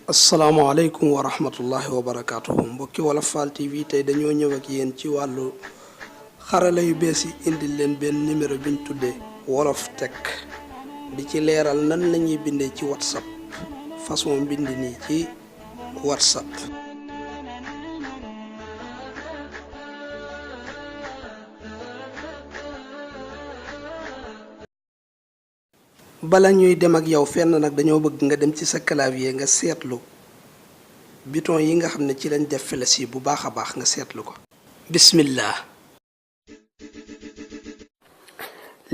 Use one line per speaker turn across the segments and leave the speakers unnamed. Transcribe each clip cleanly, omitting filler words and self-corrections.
asalaamaaleykum wa rahmatullahi wa barakaatuhu mbokki Wolof Fall TV tey dañoo ñëw ak yéen ci wàllu xarala yu bees yi indil leen benn numéro bi ñu tuddee Wolof Tech di ci leeral nan lañuy bindee ci WhatsApp façon mbind nii ci WhatsApp. bala ñuy dem ak yow fenn nag dañoo bëgg nga dem ci sa clavier nga seetlu bouton yi nga xam ne ci lañ def flèche yi bu baax a baax nga seetlu ko. bismillah.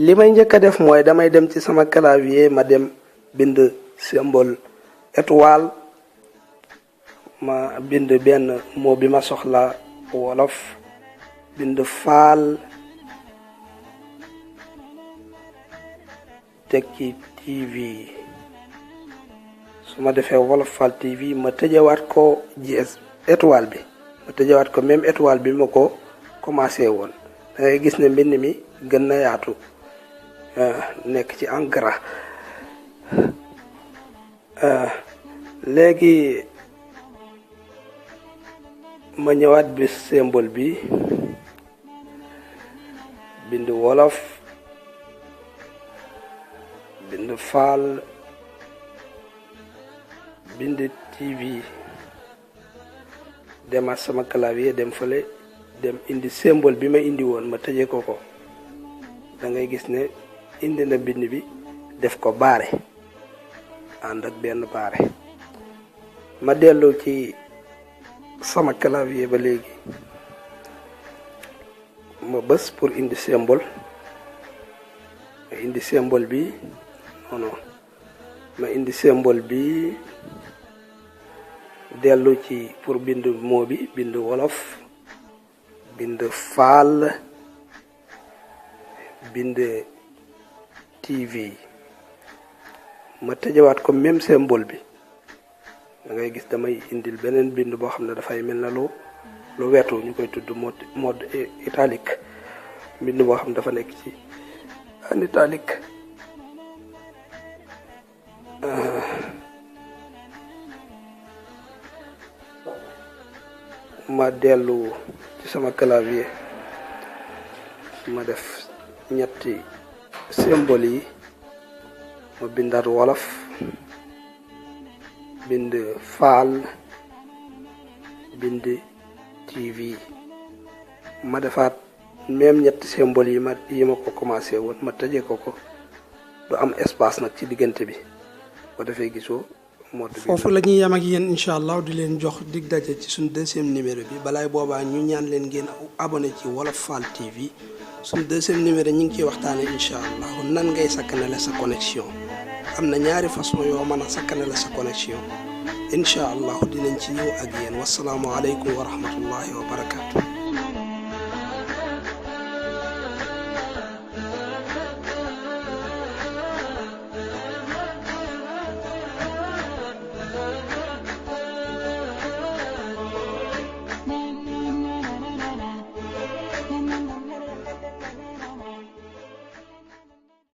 li may njëkk a def mooy damay dem ci sama clavier ma dem bind symbole étoile ma bind benn mot bi ma soxla wolof bind faal teg ci TV su ma defee Wolof Fall TV ma tëjewaat ko GS étoile bi ma tëjewaat ko même étoile bi ma ko commencé woon da ngay gis ne mbind mi gën na yaatu nekk ci en gras léegi ma ñëwaat bi symbole bi bind wolof bind faal bind TV demaat sama clavier dem fële dem indi symbole bi ma indi woon ma tëjee ko da ngay gis ne indi na bind bi def ko baare ànd ak benn baare ma dellu ci sama clavier ba léegi ma bës pour indi symbole bi non ma indi symbole bi dellu ci pour bind mot bi bind wolof bind faal bind TV ma tëjawaat ko même symbole bi da ngay gis damay indil beneen bind boo xam ne dafay mel na lu wetu ñu koy tudd mode italique bind boo xam ne dafa nekk ci en italique ma dellu ci sama clavier ma def ñetti symbole yi ma bindaat wolof bind faal bind TV ma defaat même ñetti symbole yi ma ko commencé woon ma tëjee ko du am espace nag ci diggante bi ba defee gisoo mode bi. foofu la ñuy yem ak yéen incha allah di leen jox dig daje ci suñ deuxième numéro bi balaay boobaa ñu ñaan leen ngeen abonné ci Wolof Fall TV suñ deuxième numéro ñu ngi ciy waxtaane incha allah nan ngay sakkanale sa connexion am na ñaari façon yoo mën a sakkanale sa connexion incha allah dinañ ci ñëw ak yéen wasalaamualeykum wa rahmatullahi wa barakaatu.